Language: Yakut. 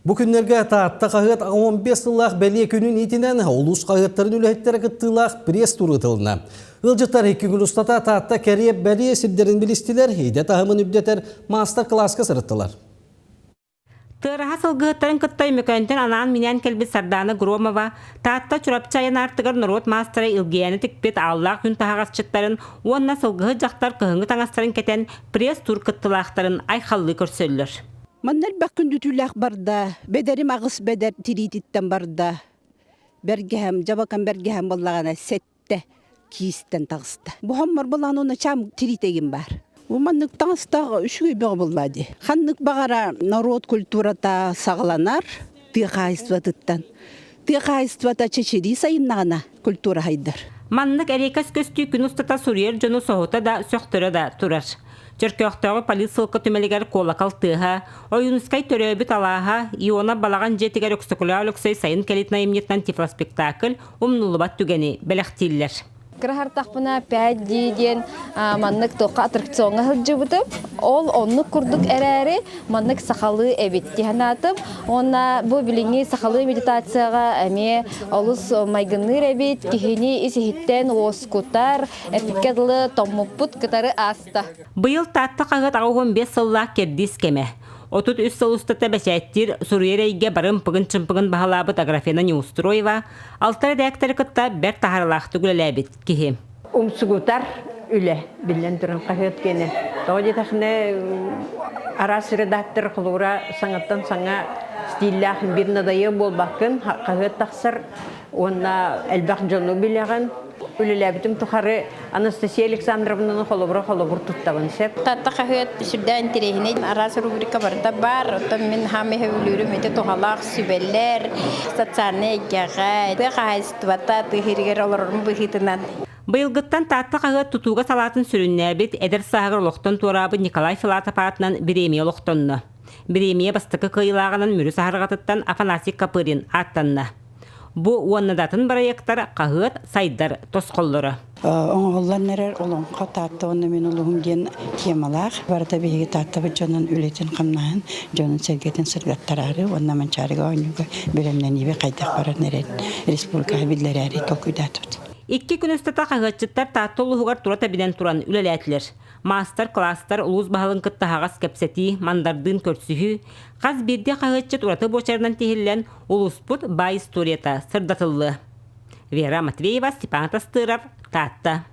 Бу күннэргэ Таатта хаһыат 15 сыллаах бэлиэ күнүн иитинэн улуус хаһыаттарын үлэһиттэрэ кыттыылаах пресс-тур ыытылынна. Ыалдьыттар икки күн устата Таатта кэриэ бэлиэ сирдэрин билистилэр, идэ таһымын үрдэтэр маастар-кылааска сырыттылар. Тыараһа сылгыһыттарын кытта Өймөкөөнтөн анаан-минээн кэлбит Сардаана Громова Таатта Чурапчы айан аартыгар норуот маастара Илгийээни тикпит ааллаах күн таһаҕасчыттарын уонна сылгыһыт дьахтар кыһыҥҥы таҥастарын кэтэн пресс-тур кыттыылаахтарын айхаллыы көрсөллөр. Манна элбэх күндүтүүлээх барда, бэдэрим аҕыс бэдэр тириититтэн барда. Бэргэһэм, дьабакам бэргэһэм буоллаҕына сэттэ киистэн таҕыста. Бу хоммор былаан уонна чаам тириитэгим баар. Бу маннык таҥастаах үчүгэй бөҕө буолла дии. Ханнык баҕара норуот культурата саҕаланар тыа хаһаайыстыбатыттан. Тыа хаһаайыстыбата чэчирии сайыннаҕына культура хайдар. Маннык эриэкэс көстүү күн устата суруйар дьону соһута да, сөхтөрө да турар. Чөркөөхтөөҕү полиссылка түмэлигэр куолакал тыаһа, Ойуунускай төрөөбүт алааһа, Иона балаҕан дьиэтигэр Өксөкүлээх Өлөксөй сайын кэлитин айымньытынан тифлоспектакль умнуллубат түгэни бэлэхтииллэр. Кыраһартахпына 5D диэн маннык туохха аттракциоҥҥа сылдьыбытым. Ол оннук курдук эрээри маннык сахалыы эбит дии санаатым. Уонна бу билиҥҥи сахалыы медитацияҕа эмиэ олус майгынныыр эбит. Киһини ис-иһиттэн уоскутар, эппиккэ дылы томмуппут кытары ааста. Быйыл Таатта хаһыат 85 сыллаах кэрдиис кэмэ. 33 сыл устата бэчээттиир суруйар эйгэ бары ымпыгын-чымпыгын баһылаабыт Аграфена Неустроева алта эрэдээктэри кытта бэрт таһаарыылаахтык үлэлээбит киһи. Умсугутар үлэ, биллэн туран, хаһыат киэнэ. Тоҕо диэтэххинэ, араас редактор холобура саҥаттан саҥа стиллээх биир надайыа буолбаккын, хаһыат тахсар уонна элбэх дьону билэҕин. Үлэлээбитим тухары Анастасия Александровнаны холобура холобур туттабын сөп. Татта хаһыат сүрдээх интэриэһинэй араас рубрика барыта баар. Оттон мин хаам иһэ ити туһалаах сүбэлэр, социальнай эйгэҕэ, тыа хаһаайыстыбата тыа сиригэр олорорум быһыытынан. Быйылгыттан Таатта хаһыат тутууга салаатын сүрүннээбит, эдэр сааһыгар олохтон туораабыт Николай Филатов аатынан бириэмийэ олохтонно. Бириэмийэ бастакы кыайыылааҕынан Мүрү саһарҕатыттан Афанасий Копырин ааттанна. Бу уонна да атын бырайыактар хаһыат сайдар тосхоллоро. Оҥоһуллан эрэр олоҥхо Таатта уонна мин улууһум диэн темалаах. Барыта биһиги Тааттабыт дьонун үлэтин-хамнаһын, дьонун-сэргэтин сырдаттараары уонна Манчаарыга оонньууга бэлэмнэниигэ хайдах баран эрэрин республикаҕа биллэрээри толкуйдаатыбыт. Икки күн устата хаһыатчыттар Таатта улууһугар тура тэбинэн туран үлэлээтилэр. Маастар-кылаастар улуус баһылыгын кытта аһаҕас кэпсэтии, мандардыын көрсүһүү, хас биирдии хаһыатчыт ураты буочарынан тиһиллэн, улууспут баай историята сырдатыллыа. Вера Матвеева, Степан Тастыров, Таатта.